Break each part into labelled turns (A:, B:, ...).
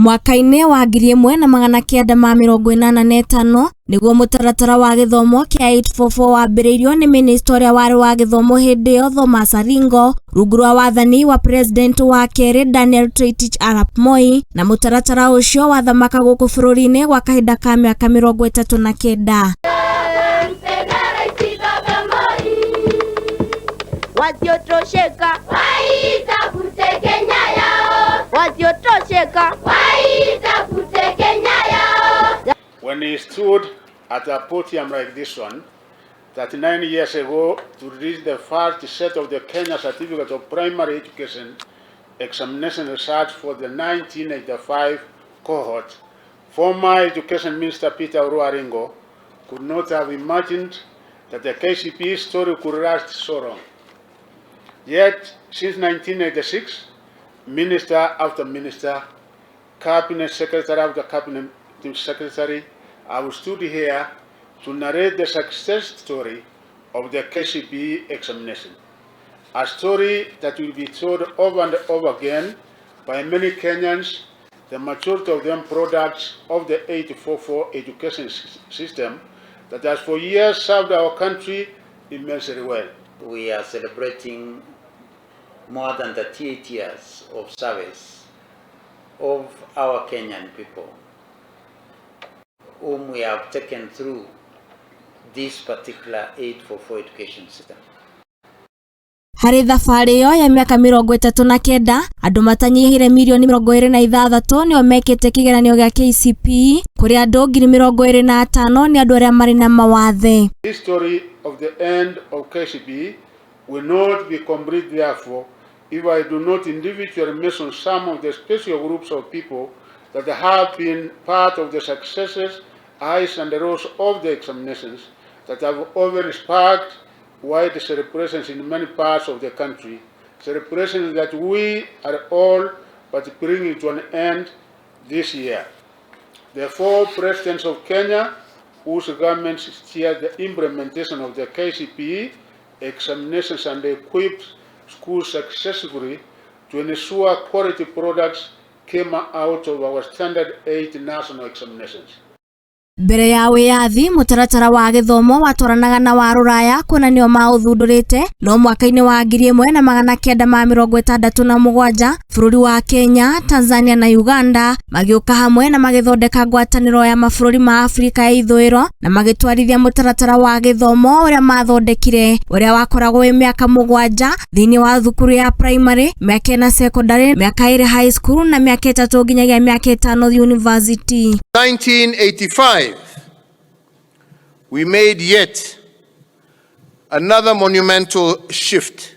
A: Mwaka-inĩ wa 1985 nĩguo mũtaratara wa gĩthomo kĩa 8-4-4 wambĩrĩirio nĩ minista ũrĩa warĩ wa gĩthomo hĩndĩ ĩyo Thomas Aringo, rungu rwa wathani wa president wa kerĩ Daniel Toroitich arap Moi, na mũtaratara ũcio wathamaka gũkũ bũrũri-inĩ gwa kahinda ka mĩaka 39.
B: Wasiotosheka
C: Waitafute Kenya yao,
B: wasiotosheka
C: waitafute Kenya yao.
D: When he stood at a podium like this one, 39 years ago, to release the first set of the Kenya Certificate of Primary Education examination results for the 1985 cohort, former Education Minister Peter Orwa Aringo could not have imagined that the KCPE story could last so long. Yet, since 1986, minister after minister, cabinet secretary after cabinet secretary, I stood here to narrate the success story of the KCPE examination, a story that will be told over and over again by many Kenyans, the majority of them products of the 8-4-4 education system that has for years served our country immensely well.
E: We are celebrating more than 38 years of service of our Kenyan people, whom we have taken through this particular 8-4-4 education system.
A: Harĩ thabarĩ ĩyo ya mĩaka 39, andũ matanyihĩire mirioni 26 nĩo mekĩte kĩgeranio gĩa KCPE, kũrĩ andũ 25,000 nĩ andũ arĩa marĩ na mawathe.
D: This story of the end of KCPE will not be complete, therefore, if I do not individually mention some of the special groups of people that have been part of the successes, highs and lows of the examinations that have already sparked wide celebrations in many parts of the country, celebrations that we are all but bringing to an end this year. The four presidents of Kenya, whose governments steered the implementation of the KCPE examinations and equipped schools successfully to ensure quality products came out of our Standard 8 national examinations.
A: Mbere ya wĩyathi, mũtaratara wa gĩthomo watwaranaga na wa rũraya kuona nĩo maũthundũrĩte, no mwaka-inĩ wa 1967 bũrũri wa Kenya, Tanzania na Uganda magĩũka hamwe na magĩthondeka ngwatanĩro ya mabũrũri ma Afrika ya ithũĩro na magĩtwarithia mũtaratara wa gĩthomo ũrĩa mathondekire, ũrĩa wakoragwo wĩ mĩaka 7 thĩinĩ wa thukuru ya primary, mĩaka 4 secondary, mĩaka 2 high school na mĩaka 3 nginyagia mĩaka 5 university.
F: 1985, we made yet another monumental shift.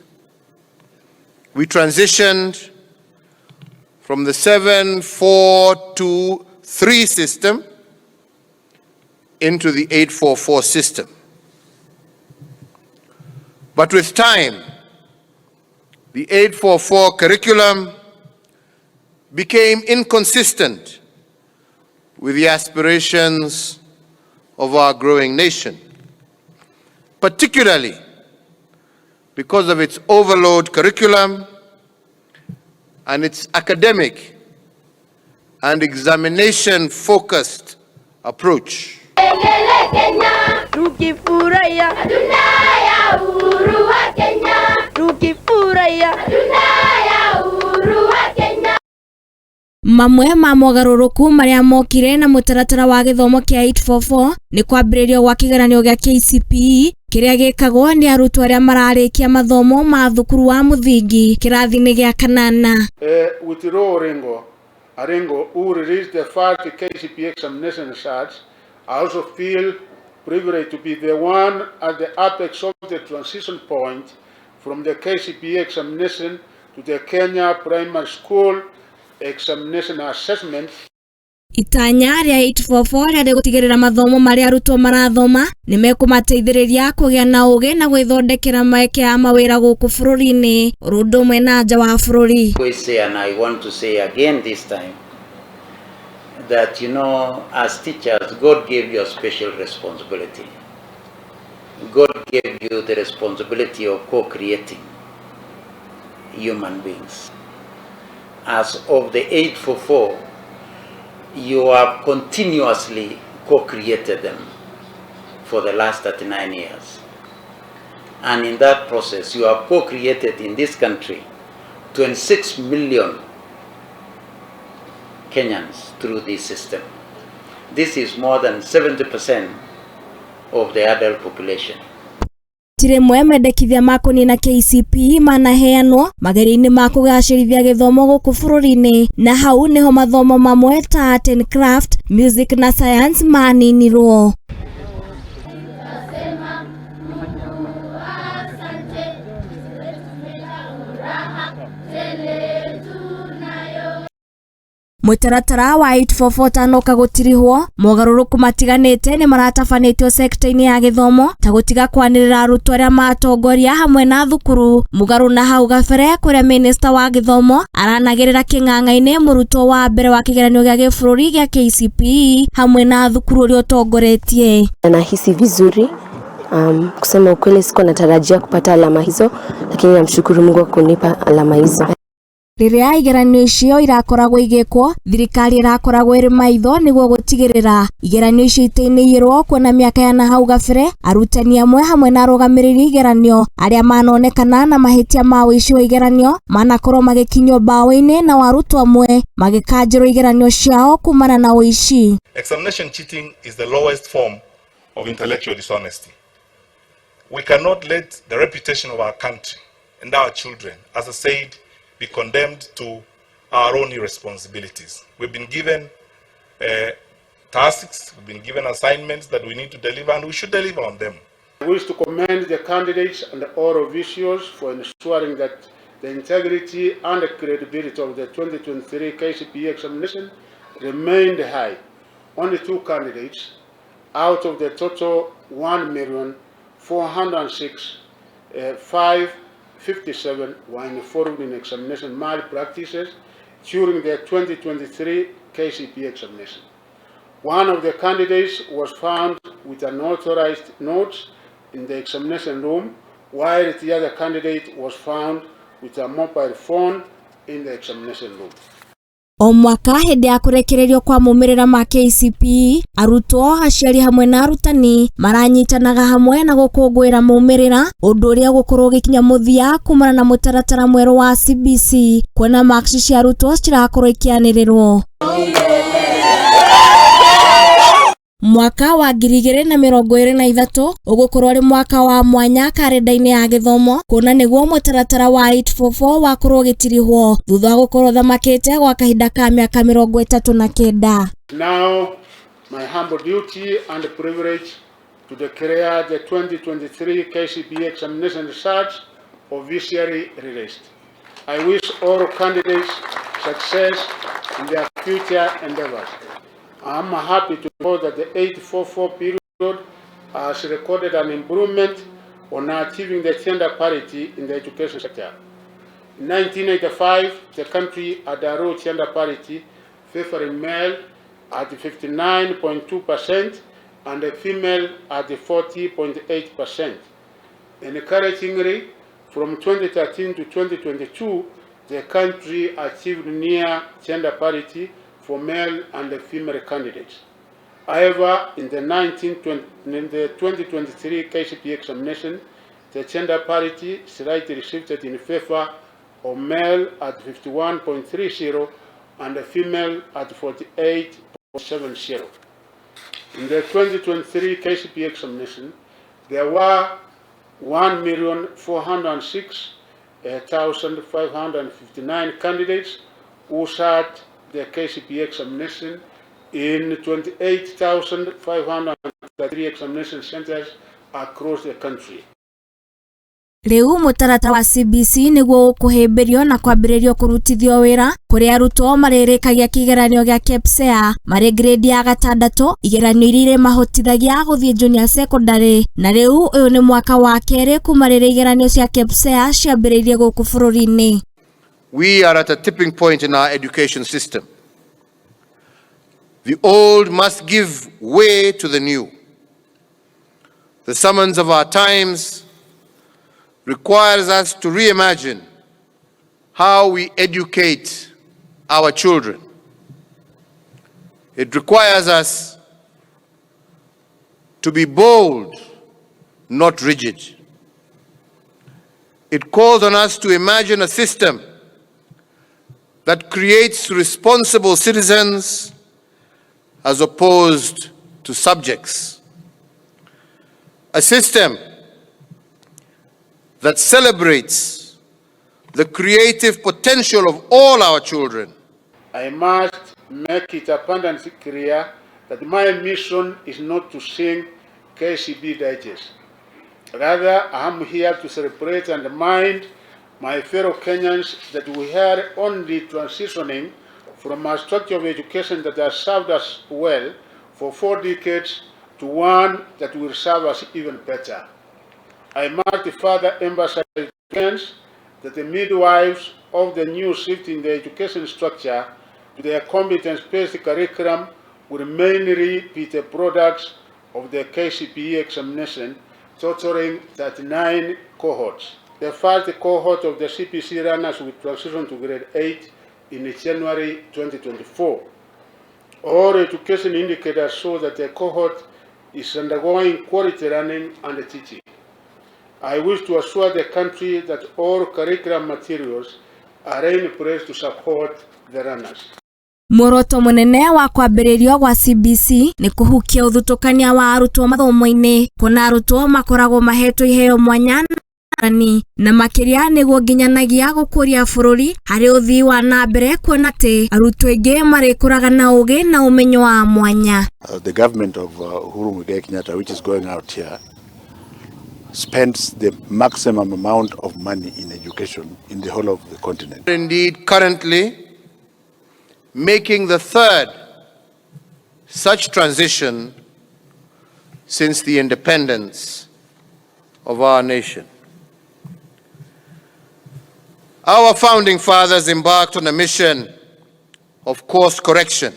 F: We transitioned from the 7-4-2-3 system into the 8-4-4 system. But with time, the 8-4-4 curriculum became inconsistent with the aspirations of our growing nation, particularly because of its overload curriculum and its academic and examination-focused approach.
C: Kengele Kenya,
B: tukifurahia
C: matunda ya uhuru wa Kenya,
B: tukifurahia
C: matunda ya uhuru wa Kenya.
A: Mamwe ma mogarũrũku marĩa mokire na mũtaratara wa gĩthomo kĩa 8-4-4 nĩ kwambĩrĩrio gwa kĩgeranio gĩa KCPE kĩrĩa gĩkagwo nĩ arutwo arĩa mararĩkia mathomo ma thukuru wa mũthingi kĩrathi-inĩ gĩa kanana.
D: With Row Aringo, who released the first KCPE examination results, I also feel privileged to be the one at the apex of the transition point from the KCPE examination to the Kenya Primary School Examination Assessment.
A: Itanya rĩa 8-4-4 rĩarĩ gũtigĩrĩra mathomo marĩa arutwo marathoma nĩ mekũmateithĩrĩria kũgĩa na ũgĩ na gwĩthondekera mĩeke ya mawĩra gũkũ bũrũri-inĩ oro ũndũ ũmwe na nja wa bũrũri.
E: Always say, and I want to say again this time, that as teachers, God gave you a special responsibility. God gave you the responsibility of co-creating human beings. As of the 8-4-4, You have continuously co-created them for the last 39 years. And in that process, you have co-created in this country 26 million Kenyans through this system. This is more than 70% of the adult population.
A: Ti rĩmwe mendekithia ma kũnina KCPE manaheanwo magerio-inĩ ma kũgacĩrithia gĩthomo gũkũ bũrũri-inĩ, na hau nĩho mathomo mamwe ta art and craft, music na science maninirwo.
C: Tutasema Mungu asante, furaha tele tunayo.
A: Mũtaratara wa 844 tanoka gũtirihwo, mogarũrũku matiganĩte nĩ maratabanĩtio sekta-inĩ ya gĩthomo ta gũtiga kwanĩrĩra arutwo arĩa matongoria hamwe na thukuru mũgarũ na hau gabere kũrĩa minista wa gĩthomo aranagĩrĩra kĩng'ang'a-inĩ mũrutwo wa mbere wa kĩgeranio gĩa gĩbũrũri gĩa KCPE hamwe na thukuru ũrĩa ũtongoretie.
G: Nahisi vizuri. Kusema ukweli sikuwa natarajia kupata alama hizo, lakini namshukuru Mungu kwa kunipa alama hizo.
A: Rĩrĩa igeranio icio irakoragwo igĩkwo, thirikari ĩrakoragwo ĩrĩ maitho nĩguo gũtigĩrĩra igeranio icio itinĩiyĩrwo, kuona mĩaka ya nahau gabere arutani amwe hamwe na arũgamĩrĩri igeranio arĩa manonekana na mahĩtia ma ũici wa igeranio manakorwo magĩkinyio mbaũ-inĩ na arutwo amwe magĩkanjĩrwo igeranio ciao kumana na ũici.
H: Examination cheating is the lowest form of intellectual dishonesty. We cannot let the reputation of our country and our children, as I said, be condemned to our own irresponsibilities. We've been given tasks, we've been given assignments that we need to deliver, and we should deliver on them.
D: I wish to commend the candidates and all officials for ensuring that the integrity and the credibility of the 2023 KCPE examination remained high. Only two candidates out of the total 1,406,557 were involved in examination malpractices during the 2023 KCPE examination. One of the candidates was found with unauthorized notes in the examination room, while the other candidate was found with a mobile phone in the examination room.
A: O mwaka hĩndĩ ya kũrekererio kwa maumĩrĩra ma KCPE, arutwo, aciari hamwe na arutani maranyitanaga hamwe na gũkũngũĩra maumĩrĩra, ũndũ ũrĩa ũgũkorwo ũgĩkinya mũthia kumana na mũtaratara mwerũ wa CBC, kuona marks cia arutwo cirakorwo ikĩanĩrĩrwo. Mwaka wa 2023 ũgũkorwo ũrĩ mwaka wa mwanya karenda-inĩ ya gĩthomo, kuona nĩguo mũtaratara wa 844 wakorwo ũgĩtirihwo thutha wa gũkorwo ũthamakĩte gwa kahinda ka mĩaka 39.
D: Now, my humble duty and privilege to declare the 2023 KCPE examination results officially released. I wish all candidates success in their future endeavors. I am happy to report that the 844 period has recorded an improvement on achieving the gender parity in the education sector. In 1985, the country had a low gender parity favoring male at 59.2% and the female at 40.8%. Encouragingly, from 2013 to 2022, the country achieved near gender parity for male and female candidates. However, in the 2023 KCPE examination, the gender parity slightly shifted in favor of male at 51.30 and the female at 48.70. In the 2023 KCPE examination, there were 1,406,559 candidates who sat the KCPE examination in 28,533 examination centers across the country.
A: Rĩu mũtaratara wa CBC nĩguo ũkũhĩmbĩrio na kwambĩrĩrio kũrutithio wĩra kũrĩa arutwo marĩrĩkagia kĩgeranio gĩa KPSEA marĩ grade ya gatandatũ, igeranio iria irĩmahotithagia gũthiĩ junior secondary, na rĩu ũyũ nĩ mwaka wa kerĩ kuma rĩrĩa igeranio cia KPSEA ciambĩrĩirie gũkũ bũrũri-inĩ.
F: We are at a tipping point in our education system. The old must give way to the new. The summons of our times requires us to reimagine how we educate our children. It requires us to be bold, not rigid. It calls on us to imagine a system that creates responsible citizens as opposed to subjects. A system that celebrates the creative potential of all our children.
D: I must make it abundantly clear that my mission is not to sing KCB Digest. Rather, I am here to celebrate and remind my fellow Kenyans that we are only transitioning from a structure of education that has served us well for 4 decades to one that will serve us even better. I must further emphasize to Kenyans that the midwives of the new shift in the education structure to their competence-based curriculum will mainly be the products of the KCPE examination, totaling 39 cohorts. The first cohort of the CBC learners will transition to grade 8 in January 2024. All education indicators show that the cohort is undergoing quality learning and teaching. I wish to assure the country that all curriculum materials are in place to support the learners.
A: Muoroto mũnene wa kwambĩrĩrio gwa CBC nĩ kũhukia ũthutũkania wa arutwo mathomo-inĩ, kuona arutwo makoragwo mahetwo iheo mwanya na makĩria nĩguo nginyanagia gũkũria bũrũri harĩ ũthii wa na mbere, kuona atĩ arutwo aingĩ marĩkũraga na ũgĩ na ũmenyo wa mwanya.
I: The government of Uhuru Muigai Kenyatta, which is going out here, spends the maximum amount of money in education in the whole of the continent.
F: Indeed, currently making the third such transition since the independence of our nation. Our founding fathers embarked on a mission of course correction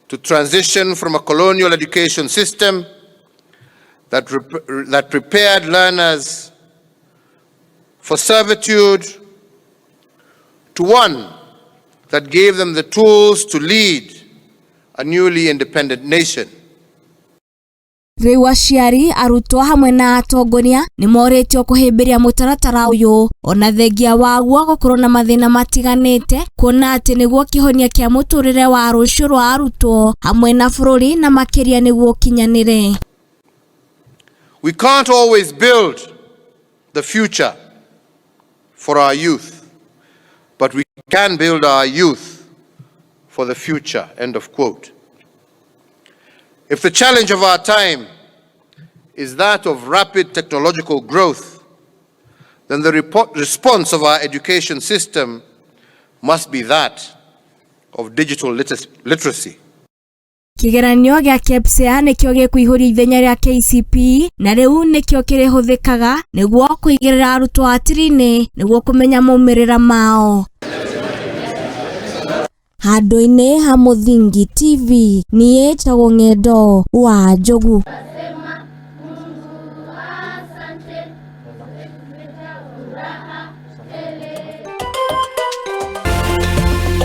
F: to transition from a colonial education system that prepared learners for servitude to one that gave them the tools to lead a newly independent nation.
A: Rĩu aciari, arutwo hamwe na atongoria nĩ morĩtio kũhĩmbĩria mũtaratara ũyũ ona thengia waguo gũkorwo na mathĩna matiganĩte, kuona atĩ nĩguo kĩhonia kĩa mũtũrĩre wa rũciũ rwa arutwo hamwe na bũrũri, na makĩria nĩguo ũkinyanĩre.
F: We can't always build the future for our youth, but we can build our youth for the future. End of quote. If the challenge of our time is that of rapid technological growth, then the response of our education system must be that of digital literacy.
A: Kĩgeranio gĩa KPSEA nĩkĩo gĩkũihũria ithenya rĩa KCPE na rĩu nĩkĩo kĩrĩhũthĩkaga nĩguo kũigĩrĩra arutwo hatĩri-inĩ nĩguo kũmenya maumĩrĩra mao. Handũ-inĩ ha Mũthingi TV, niĩ njĩtagwo Ng'endo wa Njogu.